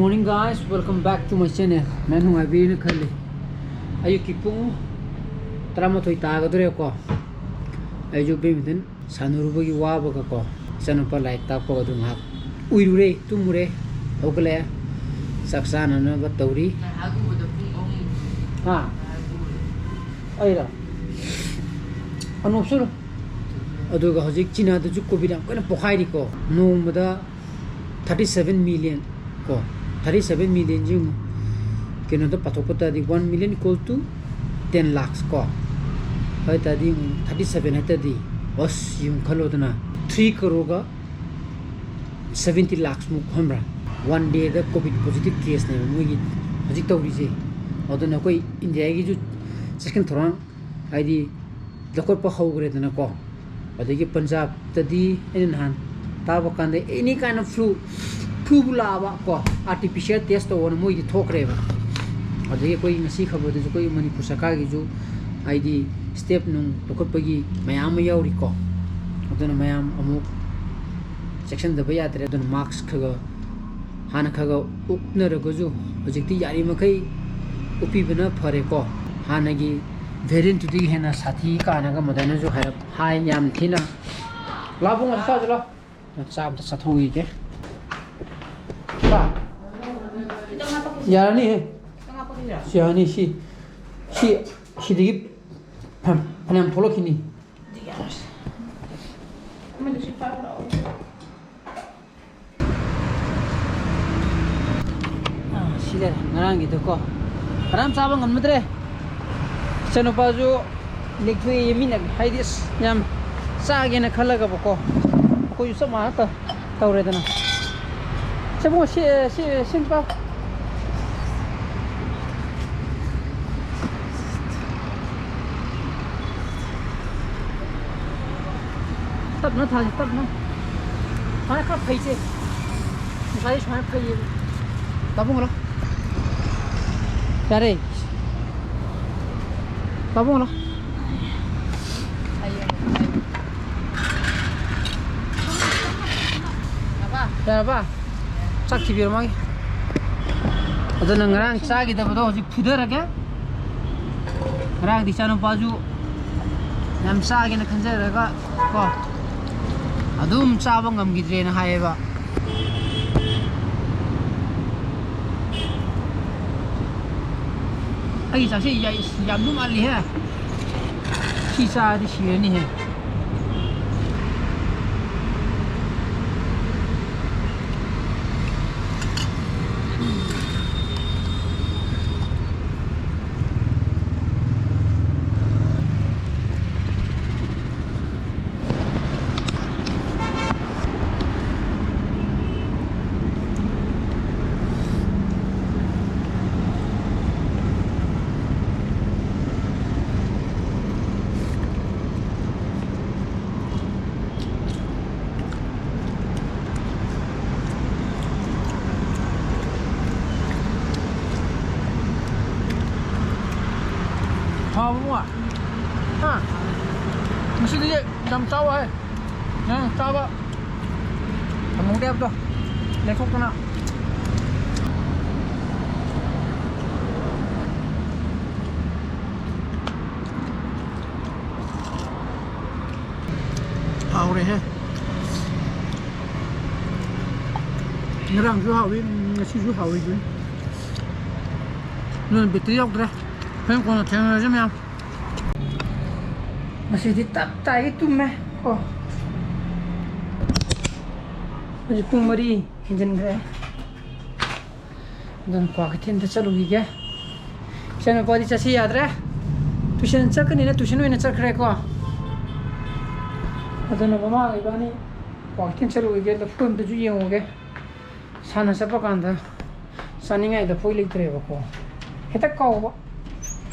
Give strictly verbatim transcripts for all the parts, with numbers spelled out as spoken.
Morning guys, welcome back to my channel. ꯃꯌꯥꯝ ꯅꯨꯡꯉꯥꯏꯕꯤꯔꯤꯅ ꯈꯜꯂꯤ꯫ ꯑꯌꯨꯛꯀꯤ ꯄꯨꯡ ꯇꯔꯥꯃꯥꯊꯣꯏ ꯇꯥꯒꯗꯧꯔꯦꯀꯣ꯫ ꯑꯩꯁꯨ badminton ꯁꯥꯟꯅꯔꯨꯕꯒꯤ ꯋꯥꯕꯒꯀꯣ, ꯏꯆꯥꯅꯨꯄꯥ ꯂꯥꯏꯔꯤꯛ ꯇꯥꯛꯄꯒ ꯑꯗꯨꯝ ꯉꯥꯏꯍꯥꯛ ꯎꯏꯔꯨꯔꯦ, ꯇꯨꯝꯃꯨꯔꯦ, ꯍꯧꯒꯠꯂꯛꯑꯦ, ꯆꯥꯛ ꯆꯥꯅꯅꯕ ꯇꯧꯔꯤ꯫ ꯉꯥꯏꯍꯥꯛ ꯎꯕꯗ ꯄꯨꯡ ꯑꯍꯨꯝ꯫ ꯍꯥ? ꯉꯥꯏꯍꯥꯛ ꯎꯕꯗ꯫ ꯑꯩꯔꯣ? ꯑꯅꯣꯞꯁꯨ꯫ ꯑꯗꯨꯒ ꯍꯧꯖꯤꯛ ꯆꯤꯅꯥꯗꯁꯨ COVID ꯌꯥꯝ ꯀꯟꯅ ꯄꯣꯛꯈꯥꯏꯔꯤꯀꯣ꯫ ꯅꯣꯡꯃꯗ thirty seven million ꯀꯣ, thirty seven million ꯁꯤ ꯌꯦꯡꯉꯨ꯫ ꯀꯩꯅꯣꯗ ꯄꯥꯊꯣꯛꯄ ꯇꯥꯔꯗꯤ, one million equal to ten lakhs ꯀꯣ꯫ ꯑꯗꯨ ꯑꯣꯏ ꯇꯥꯔꯗꯤ ꯌꯦꯡꯉꯨ, thirty seven ꯍꯥꯏ ꯇꯥꯔꯗꯤ, ꯑꯁ, ꯌꯦꯡꯉꯨ, ꯈꯜꯂꯣꯗꯅ, three crore ꯒ seventy lakhs ꯃꯨꯛ, ꯈꯪꯕ꯭ꯔꯥ? One day ꯗ COVID positive case ꯅꯦꯕ ꯃꯣꯏꯒꯤ ꯍꯧꯖꯤꯛ ꯇꯧꯔꯤꯁꯦ꯫ ꯑꯗꯨꯅ ꯑꯩꯈꯣꯏ ꯏꯟꯗꯤꯌꯥꯒꯤꯁꯨ ꯆꯦꯛꯁꯤꯟ ꯊꯧꯔꯥꯡ, ꯍꯥꯏꯗꯤ, ꯂꯧꯈꯠꯄ ꯍꯧꯈ꯭ꯔꯦꯗꯅꯀꯣ꯫ ꯑꯗꯒꯤ ꯄꯟꯖꯥꯕꯇꯗꯤ ꯑꯩꯅ ꯅꯍꯥꯟ ꯇꯥꯕ ꯀꯥꯟꯗ, any kind of flu, flu ꯕꯨ ꯂꯥꯛꯑꯕ ꯀꯣ, RT-PCR test ꯇꯧꯑꯣꯅ ꯃꯣꯏꯗꯤ ꯊꯣꯛꯈ꯭ꯔꯦꯕ꯫ ꯑꯗꯒꯤ ꯑꯩꯈꯣꯏ ꯉꯁꯤ ꯈꯕꯔꯗꯁꯨ ꯑꯩꯈꯣꯏ ꯃꯅꯤꯄꯨꯔ ꯁꯔꯀꯥꯔꯒꯤꯁꯨ, ꯍꯥꯏꯗꯤ, step ꯅꯨꯡ ꯂꯧꯈꯠꯄꯒꯤ ꯃꯌꯥꯝ ꯑꯃ ꯌꯥꯎꯔꯤꯀꯣ꯫ ꯑꯗꯨꯅ ꯃꯌꯥꯝ ꯑꯃꯨꯛ ꯆꯦꯛꯁꯤꯟꯗꯕ ꯌꯥꯗ꯭ꯔꯦ꯫ ꯑꯗꯨꯅ mask ꯈꯔ ꯈꯔ, ꯍꯥꯟꯅ ꯈꯔ ꯈꯔ ꯎꯞꯅꯔꯒꯁꯨ, ꯍꯧꯖꯤꯛꯇꯤ ꯌꯥꯔꯤꯃꯈꯩ ꯎꯞꯄꯤꯕꯅ ꯐꯔꯦꯀꯣ꯫ ꯍꯥꯟꯅꯒꯤ variant ꯇꯨꯗꯒꯤ ꯍꯦꯟꯅ ꯁꯥꯊꯤ ꯀꯥꯏꯅꯒ ꯃꯗꯥꯏꯅꯁꯨ ꯍꯥꯏꯔꯞ ꯍꯥꯏ, ꯌꯥꯝ ꯊꯤꯅ꯫ ꯂꯥꯛꯑꯣ, ꯕꯨꯡꯉꯣ, ꯆꯥꯁꯤ ꯂꯥꯛꯑꯣ꯫ ꯆꯥ ꯑꯝꯇ ꯆꯥꯊꯣꯛꯈꯤꯒꯦ꯫ ꯆꯥ? ꯌꯥꯔꯅꯤꯍꯦ꯫ ꯌꯥꯔꯅꯤ, ꯁꯤ, ꯁꯤ, ꯁꯤꯗꯒꯤ ꯐ-, ꯐꯅꯌꯥꯝ ꯊꯣꯛꯂꯛꯈꯤꯅꯤ꯫ ꯑꯥ, ꯁꯤ ꯂꯩꯔꯦ, ꯉꯔꯥꯡꯒꯤꯗꯣꯀꯣ꯫ ꯀꯅꯥꯝ ꯆꯥꯕ ꯉꯝꯅꯗ꯭ꯔꯦ꯫ ꯏꯆꯥꯅꯨꯄꯥꯁꯨ ꯅꯤꯛꯊꯣꯛꯑꯦ, ꯃꯤꯅ ꯍꯥꯏꯗꯤ, ꯑꯁ, ꯌꯥꯝ ꯆꯥꯒꯦꯅ ꯈꯜꯂꯒꯕꯀꯣ꯫ ꯑꯩꯈꯣꯏꯁꯨ ꯆꯞ ꯃꯥꯟꯅ ꯇꯧ-, ꯇꯧꯔꯦꯗꯅ꯫ ꯁꯦ ꯏꯕꯨꯡꯉꯣ, ꯁꯤ, ꯁꯤ, ꯁꯤ ꯄꯥꯎ꯫ ꯇꯞꯅ ꯊꯥꯁꯤ, ꯇꯞꯅ꯫ ꯁꯨꯃꯥꯏꯅ ꯈꯔ ꯐꯩꯁꯦ꯫ ꯉꯁꯥꯏ ꯁꯨꯃꯥꯏꯅ ꯐꯩꯌꯦꯕ꯫ ꯇꯥꯕꯨꯡ ꯂꯥꯎ꯫ ꯌꯥꯔꯦ꯫ ꯇꯥꯕꯨꯡ ꯂꯥꯎ꯫ ꯌꯥꯔꯕ? ꯆꯥꯛ ꯊꯤꯕꯤꯔꯣ ꯃꯥꯒꯤ꯫ ꯑꯗꯨꯅ ꯉꯔꯥꯡ ꯆꯥꯈꯤꯗꯕꯗꯣ ꯍꯧꯖꯤꯛ ꯐꯨꯊꯔꯒꯦ꯫ ꯉꯔꯥꯡꯗꯤ ꯏꯆꯥꯅꯨꯄꯥꯁꯨ ꯌꯥꯝ ꯆꯥꯒꯦꯅ ꯈꯟꯖꯔꯒ ꯀꯣ, ꯑꯗꯨꯝ ꯆꯥꯕ ꯉꯝꯈꯤꯗ꯭ꯔꯦꯅ ꯍꯥꯏꯌꯦꯕ꯫ ꯑꯩ ꯆꯥꯛꯁꯤ ꯌꯥꯏ-, ꯌꯥꯝ ꯂꯨꯝꯃꯜꯂꯤꯍꯦ꯫ ꯁꯤ ꯆꯥꯔꯗꯤ ꯁꯤꯔꯅꯤꯍꯦ꯫ ꯍꯥꯎꯕ꯭ꯔꯣ? ꯍꯥ? ꯉꯁꯤꯗꯤ ꯌꯥꯝ ꯆꯥꯎ ꯍꯥꯏ꯫ ꯅꯪ ꯆꯥꯕ ꯊꯝꯍꯧꯗꯦ ꯍꯥꯏꯕꯗꯣ ꯂꯦꯛꯊꯣꯛꯇꯅ꯫ ꯍꯥꯎꯔꯦꯍꯦ꯫ ꯉꯔꯥꯡꯁꯨ ꯍꯥꯎꯏ, ꯉꯁꯤꯁꯨ ꯍꯥꯎꯏ ꯑꯗꯨꯅꯤ꯫ ꯑꯗꯨꯅ ꯕꯦꯇ꯭ꯔꯤ ꯌꯥꯎꯗ꯭ꯔꯦ꯫ ꯍꯣꯔꯦꯟ ꯀꯣꯟꯅ ꯊꯦꯡꯅꯔꯁꯤ ꯃꯌꯥꯝ꯫ ꯉꯁꯤꯗꯤ ꯇꯞ ꯇꯥꯏꯒꯩ ꯇꯨꯝꯃꯦ ꯀꯣ꯫ ꯍꯧꯖꯤꯛ ꯄꯨꯡ ꯃꯔꯤ ꯍꯦꯟꯖꯤꯟꯈ꯭ꯔꯦ꯫ ꯑꯗꯨꯅ ꯀ꯭ꯋꯥꯀꯩꯊꯦꯜꯗ ꯆꯠꯂꯨꯈꯤꯒꯦ꯫ ꯏꯆꯥꯅꯨꯄꯥꯗꯤ ꯆꯠꯁꯤ ꯌꯥꯗ꯭ꯔꯦ꯫ ꯇꯨꯏꯁꯟ ꯆꯠꯀꯅꯤꯅ ꯇꯨꯏꯁꯟ ꯑꯣꯏꯅ ꯆꯠꯈ꯭ꯔꯦꯀꯣ꯫ ꯑꯗꯨꯅ ꯃꯃꯥꯒ ꯏꯕꯥꯅꯤ ꯀ꯭ꯋꯥꯀꯩꯊꯦꯜ ꯆꯠꯂꯨꯈꯤꯒꯦ꯫ ꯂꯐꯨ ꯑꯝꯇꯁꯨ ꯌꯦꯡꯉꯨꯒꯦ꯫ ꯁꯥꯟꯅ ꯆꯠꯄ ꯀꯥꯟꯗ ꯆꯥꯅꯤꯡꯉꯥꯏ ꯂꯐꯣꯏ ꯂꯩꯇ꯭ꯔꯦꯕꯀꯣ꯫ ꯍꯦꯛꯇ ꯀꯥꯎꯕ꯫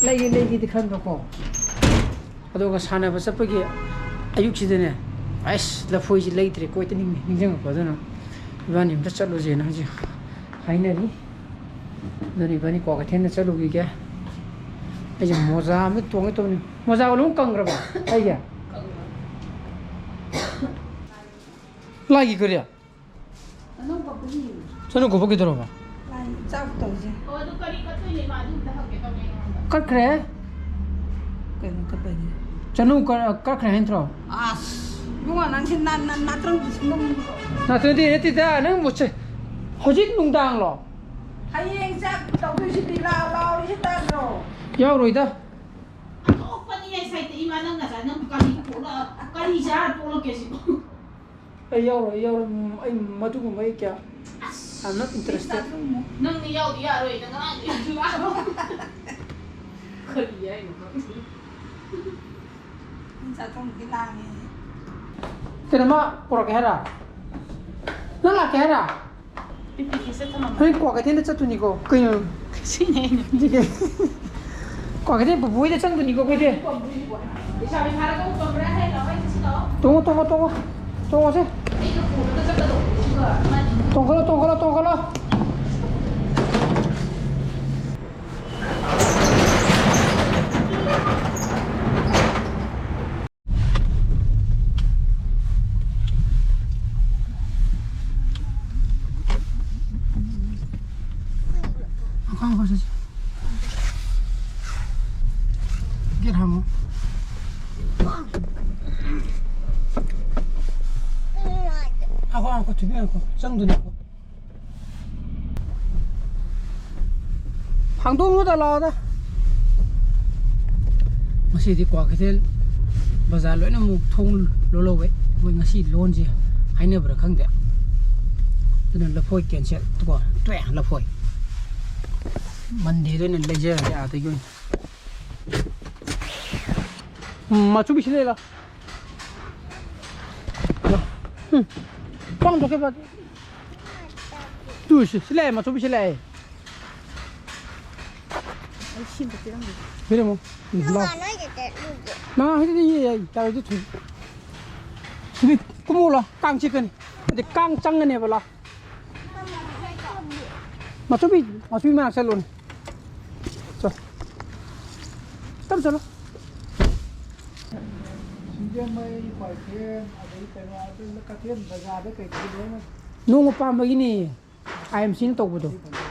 ꯂꯩꯒꯦ, ꯂꯩꯒꯦꯗꯤ ꯈꯟꯕꯀꯣ꯫ ꯑꯗꯨꯒ ꯁꯥꯟꯅꯕ ꯆꯠꯄꯒꯤ ꯑꯌꯨꯛꯁꯤꯗꯅꯦ, ꯑꯩꯁ, ꯂꯐꯣꯏꯁꯤ ꯂꯩꯇ꯭ꯔꯦ, ꯀꯣꯏꯇ ꯅꯤꯡ-, ꯅꯤꯡꯁꯤꯡꯉꯛꯄ꯫ ꯑꯗꯨꯅ ꯏꯕꯥꯅꯤ ꯑꯝꯇ ꯆꯠꯂꯨꯁꯦꯅ ꯍꯧꯖꯤꯛ ꯍꯥꯏꯅꯔꯤ꯫ ꯑꯗꯨꯅ ꯏꯕꯥꯅꯤ ꯀ꯭ꯋꯥꯀꯩꯊꯦꯜꯗ ꯆꯠꯂꯨꯈꯤꯒꯦ꯫ ꯑꯩꯁꯦ ꯃꯣꯖꯥ ꯑꯃ ꯇꯣꯡꯒꯦ ꯇꯧꯕꯅꯤ꯫ ꯃꯣꯖꯥ ꯑꯣꯏꯅ ꯑꯃꯨꯛ ꯀꯪꯈ꯭ꯔꯕ ꯑꯩꯒꯤ? ꯂꯥꯏꯒꯤ ꯀꯔꯤ? ꯆꯅꯨ ꯀꯣꯛꯄ ꯀꯩꯗꯧꯔꯕ? ꯆꯥꯛ ꯇꯧꯁꯦ꯫ ꯑꯣ, ꯑꯗꯨ ꯀꯔꯤ ꯀꯠꯇꯣꯏꯅꯣ ꯏꯃꯥ? ꯑꯗꯨ ꯑꯝꯇ ꯍꯪꯒꯦ ꯇꯧꯅꯦ ꯑꯩꯉꯣꯟꯗ꯫ ꯀꯠꯈ꯭ꯔꯦ꯫ ꯀꯩꯅꯣ ꯀꯠꯄꯒꯤ? ꯆꯅꯨ ꯀ- ꯀꯠꯈ꯭ꯔꯦ ꯍꯥꯏ ꯅꯠꯇ꯭ꯔꯣ? ꯑꯁ, ꯏꯕꯨꯡꯉꯣ, ꯅꯪꯁꯤ ꯅꯥ- ꯅꯥ- ꯅꯥꯇ꯭ꯔꯪ ꯁꯨꯡꯉꯝ- ꯅꯠꯇꯦ, ꯅꯠꯇꯦ, ꯅꯠꯇꯦꯗ, ꯅꯪꯕꯨ ꯆꯦ-, ꯍꯧꯖꯤꯛ ꯅꯨꯡꯗꯥꯡꯂꯣ? ꯍꯌꯦꯡ ꯆꯥꯛ ꯇꯧꯗꯣꯏꯁꯤꯗꯤ ꯂꯥ- ꯂꯥꯎꯔꯤꯁꯤ ꯇꯥꯗ꯭ꯔꯣ? ꯌꯥꯎꯔꯣꯏꯗ꯫ ꯑꯇꯣꯞꯄꯅꯤ ꯑꯩ ꯁꯥꯏꯠꯇ ꯏꯃꯥ, ꯅꯪ ꯅꯆꯥ, ꯅꯪ ꯀꯔꯤ ꯄꯣꯛꯂ-, ꯀꯔꯤ ꯆꯥꯔ ꯄꯣꯛꯂꯛꯀꯦ ꯁꯤꯕꯣ? ꯑꯩ ꯌꯥꯎꯔꯣꯏ, ꯑꯩ ꯌꯥꯎꯔꯣꯏ꯫ ꯎꯝ, ꯑꯩ ꯃꯗꯨꯒꯨꯝꯕ ꯑꯩ ꯀꯌꯥ, I'm not interested. ꯅꯪꯗꯤ ꯌꯥꯎꯗꯤ ꯌꯥꯔꯣꯏ, ꯅꯪ ꯉꯔꯥꯡꯗꯤ ꯌꯥꯎꯁꯨ ꯌꯥꯔꯣꯏ꯫ ꯀꯔꯤ ꯍꯥꯏꯅꯣ ꯈꯪꯗꯦ꯫ ꯆꯥꯛꯊꯣꯡꯗꯤ ꯂꯥꯡꯉꯦ꯫ ꯀꯩꯅꯣ, ꯃꯥ ꯄꯨꯔꯛꯀꯦ ꯍꯥꯏꯔ? ꯅꯪ ꯂꯥꯛꯀꯦ ꯍꯥꯏꯔ? ꯄꯤꯄꯤꯒꯤ ꯆꯠ ꯊꯝꯃꯝꯃꯦ꯫ ꯍꯣꯔꯦꯟ ꯀ꯭ꯋꯥ ꯀꯩꯊꯦꯜꯗ ꯆꯠꯇꯣꯏꯅꯤꯀꯣ꯫ ꯀꯩꯅꯣ? ꯁꯤꯅꯦ ꯑꯩꯅ꯫ ꯁꯤꯗꯤ ꯀ꯭ꯋꯥ ꯀꯩꯊꯦꯜ ꯄꯨꯄꯨ ꯍꯣꯏꯗ ꯆꯪꯗꯣꯏꯅꯤꯀꯣ ꯑꯩꯈꯣꯏꯗꯤ꯫ ꯂꯩꯁꯥꯕꯤ ꯐꯥꯔꯒ ꯎꯄꯝꯕ꯭ꯔꯥ ꯍꯦꯛ ꯂꯥꯛꯑꯣ, ꯑꯩ ꯆꯠꯁꯤ ꯂꯥꯛꯑꯣ꯫ ꯇꯣꯡꯉꯣ, ꯇꯣꯡꯉꯣ, ꯇꯣꯡꯉꯣ꯫ ꯇꯣꯡꯉꯣꯁꯦ꯫ ꯑꯩꯒ ꯄꯨꯔꯒ ꯆꯠꯀꯗꯧꯕ, ꯑꯗꯨꯒ ꯃꯥꯗꯤ ꯇꯣꯡꯈꯠꯂꯣ, ꯇꯣꯡꯈꯠꯂꯣ, ꯇꯣꯡꯈꯠꯂꯣ꯫ ꯒꯦꯠ ꯍꯥꯡꯉꯣ꯫ ꯉꯥꯏꯈꯣ, ꯉꯥꯏꯈꯣ, ꯊꯣꯏꯕꯤ, ꯉꯥꯏꯈꯣ꯫ ꯆꯪꯗꯣꯏꯅꯦ, ꯉꯥꯏꯈꯣ꯫ ꯍꯥꯡꯗꯣꯛꯎꯗ ꯂꯥꯛꯑꯣꯗ꯫ ꯉꯁꯤꯗꯤ ꯀ꯭ꯋꯥꯀꯩꯊꯦꯜ ꯕꯖꯥꯔ ꯂꯣꯏꯅꯃꯛ ꯊꯣꯡ ꯂꯣꯜꯍꯧꯋꯦ꯫ ꯃꯣꯏ ꯉꯁꯤ ꯂꯣꯟꯁꯦ ꯍꯥꯏꯅꯕ꯭ꯔꯥ ꯈꯪꯗꯦ꯫ ꯑꯗꯨꯅ ꯂꯐꯣꯏ cancel ꯀꯣ꯫ ꯇꯣꯛꯑꯦ ꯂꯐꯣꯏ꯫ Mondayꯗ ꯑꯣꯏꯅ ꯂꯩꯖꯔꯒꯦ ꯑꯥꯗꯒꯤ ꯑꯣꯏꯅ꯫ ꯎꯝ, ꯃꯆꯨ ꯄꯤꯁꯤꯜꯂꯦ ꯂꯥꯎ꯫ ꯎꯝ꯫ ꯀꯥꯡ ꯊꯣꯛꯀꯦ ꯐꯠ꯫ ꯇꯨ, ꯁꯤ, ꯁꯤ ꯂꯥꯛꯑꯦ, ꯃꯆꯨ ꯄꯤꯁꯤꯜꯂꯦ꯫ ꯑꯩ ꯁꯤꯝꯇ ꯄꯤꯔꯝꯒꯦ꯫ ꯄꯤꯔꯝꯃꯣ꯫ ꯎꯝ, ꯂꯥꯎ꯫ ꯃꯉꯥ ꯍꯦꯛꯇ ꯌꯦ ꯌꯥꯏ, ꯌꯥꯔꯣꯏꯗꯤ ꯊꯨ꯫ ꯁꯤꯗꯤ ꯀꯨꯝꯃꯣ ꯂꯥꯎ, ꯀꯥꯡ ꯆꯤꯛꯀꯅꯤ꯫ ꯑꯗꯩ ꯀꯥꯡ ꯆꯪꯒꯅꯦꯕ ꯂꯥꯎ꯫ ꯃꯆꯨꯕꯤ, ꯃꯆꯨꯕꯤ ꯃꯅꯥꯛ ꯆꯠꯂꯨꯅꯦ꯫ ꯆꯣ꯫ ꯇꯞ ꯆꯠꯂꯣ꯫ ꯁꯤꯡꯖꯃꯩ, ꯈ꯭ꯋꯥꯏꯊꯦꯜ, ꯑꯗꯩ ꯀꯩꯅꯣ, ꯑꯗꯨ ꯀꯩꯊꯦꯜ ꯕꯖꯥꯔꯗ ꯀꯩꯗ ꯂꯣꯏꯅ꯫ ꯅꯣꯡꯃ ꯄꯥꯟꯕꯒꯤꯅꯦ꯫ IMCꯅ ꯇꯧꯕꯗꯣ꯫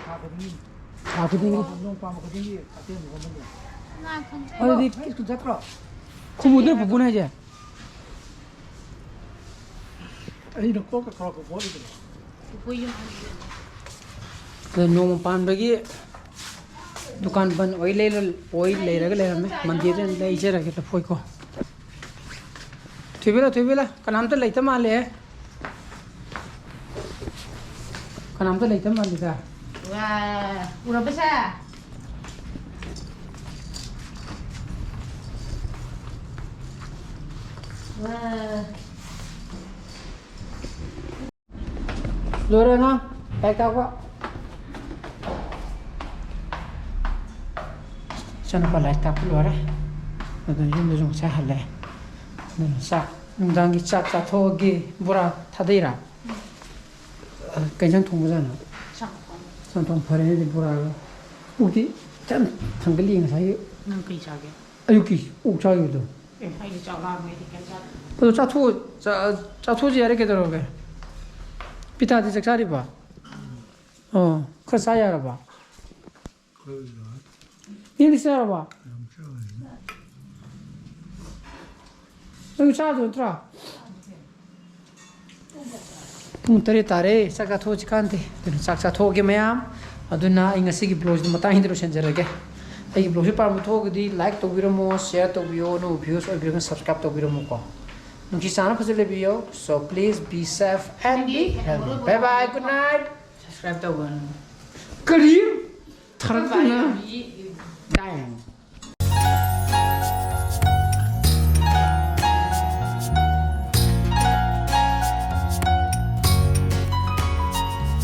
ꯊꯥ ꯈꯨꯗꯤꯡꯒꯤ꯫ ꯅꯣꯡ ꯄꯥꯟꯕ ꯈꯨꯗꯤꯡꯒꯤ ꯑꯇꯦꯟꯕ ꯈꯣꯝꯍꯜꯂꯦ꯫ ꯀꯅꯥ ꯈꯪꯖꯩ? ꯑꯗꯨꯗꯤ ꯅꯣꯏ ꯁ꯭ꯀꯨꯜ ꯆꯠꯇ꯭ꯔꯣ? ꯈꯨꯝꯃꯨꯗ꯭ꯔꯣ ꯄꯨꯄꯨꯅ ꯍꯥꯏꯁꯦ? ꯑꯩꯅ ꯀꯣꯛꯀ ꯈꯔ ꯈꯔ ꯍꯣꯠꯂꯤꯕꯅꯦ꯫ ꯄꯨꯄꯨ ꯌꯨꯝ ꯍꯟꯈ꯭ꯔꯦ꯫ ꯑꯗꯣ ꯅꯣꯡꯃ ꯄꯥꯟꯕꯒꯤ ꯗꯨꯀꯥꯟ ꯕꯟ ꯑꯣꯏ ꯂꯩꯔ-, ꯑꯣꯏ ꯂꯩꯔꯒ ꯂꯩꯔꯝꯃꯦ꯫ ꯃꯟꯗꯦꯗ ꯑꯣꯏꯅ ꯂꯩꯖꯔꯒꯦ ꯂꯐꯣꯏꯀꯣ꯫ ꯊꯣꯏꯕꯤꯂꯥ, ꯊꯣꯏꯕꯤꯂꯥ, ꯀꯅꯥꯝꯇ ꯂꯩꯇ ꯃꯥꯜꯂꯦ꯫ ꯀꯅꯥꯝꯇ ꯂꯩꯇ ꯃꯥꯜꯂꯤꯗ꯫ ꯋꯥ, ꯎꯔꯕꯁꯦ? ꯋꯥ꯫ ꯂꯣꯏꯔꯦ ꯑꯉꯥꯡ, ꯂꯥꯏꯔꯤꯛ ꯇꯥꯛꯄ꯫ ꯏꯆꯥꯅꯨꯄꯥ ꯂꯥꯏꯔꯤꯛ ꯇꯥꯛꯄ ꯂꯣꯏꯔꯦ꯫ ꯑꯗꯨ ꯌꯨꯝꯗꯁꯨ ꯉꯁꯥꯏ ꯍꯜꯂꯛꯑꯦ꯫ ꯑꯗꯨꯅ ꯆꯥꯛ, ꯅꯨꯡꯗꯥꯡꯒꯤ ꯆꯥꯛ ꯆꯥꯊꯣꯛꯑꯒꯦ꯫ ꯕꯣꯔꯥ ꯊꯥꯗꯩꯔꯥ? ꯀꯩ ꯏꯟꯖꯥꯡ ꯊꯣꯡꯕꯖꯥꯠꯅꯣ? ꯆꯥꯛ꯫ ꯆꯝꯊꯣꯡ ꯐꯔꯦꯅꯦ ꯑꯗꯨꯗꯤ ꯕꯣꯔꯥꯒ꯫ ꯑꯣꯛꯇꯤ ꯐꯖꯅ ꯊꯥꯡꯒꯠꯂꯤ ꯉꯁꯥꯏꯒꯤ꯫ ꯅꯪ ꯀꯩ ꯆꯥꯒꯦ? ꯑꯌꯨꯛꯀꯤ ꯑꯣꯛ ꯆꯥꯈꯤꯕꯗꯣ꯫ ꯑꯦ, ꯑꯩꯗꯤ ꯆꯥꯛ ꯂꯥꯝꯃꯦ, ꯑꯩꯗꯤ ꯀꯩꯝ ꯆꯥꯗ꯭ꯔꯤ꯫ ꯑꯗꯣ ꯆꯥꯊꯣꯛ-, ꯆꯥ-, ꯆꯥꯊꯣꯛꯑꯁꯤ ꯌꯥꯔꯦ, ꯀꯩꯗꯧꯔꯒꯦ? ꯄꯤꯇꯥꯗꯤ ꯆꯥꯛ ꯆꯥꯔꯤꯕꯣ? ꯑꯣ, ꯈꯔ ꯆꯥ ꯌꯥꯔꯕꯣ? ꯅꯪꯗꯤ ꯆꯥꯔꯕꯣ? ꯅꯪ ꯆꯥꯗꯣꯏ ꯅꯠꯇ꯭ꯔꯣ? ꯄꯨꯡ ꯇꯔꯦꯠ ꯇꯥꯔꯦ, ꯆꯥꯛ ꯆꯥꯊꯣꯛꯑꯁꯤ ꯀꯥꯟꯗꯦ꯫ ꯑꯗꯨꯅ ꯆꯥꯛ ꯆꯥꯊꯣꯛꯑꯒꯦ ꯃꯌꯥꯝ꯫ ꯑꯗꯨꯅ ꯑꯩ ꯉꯁꯤꯒꯤ vlogꯁꯤꯗꯤ ꯃꯇꯥꯡ ꯁꯤꯗ ꯂꯣꯏꯁꯤꯟꯖꯔꯒꯦ꯫ ꯑꯩꯒꯤ vlogꯁꯤ ꯄꯥꯝꯕ ꯊꯣꯛꯑꯒꯗꯤ like ꯇꯧꯕꯤꯔꯝꯃꯣ, share ꯇꯧꯕꯤꯌꯣ, ꯑꯅꯧꯕ viewers ꯑꯣꯏꯕꯤꯔꯒꯅ subscribe ꯇꯧꯕꯤꯔꯝꯃꯣꯀꯣ꯫ ꯅꯨꯡꯁꯤ ꯆꯥꯟꯅ ꯐꯖꯅ ꯂꯩꯕꯤꯌꯣ꯫ So please be safe and be healthy. Bye bye, good night. Subscribe ꯇꯧꯒꯅꯨ꯫ ꯀꯔꯤ? ꯊꯥꯔꯛꯇꯅ꯫ Bye bye.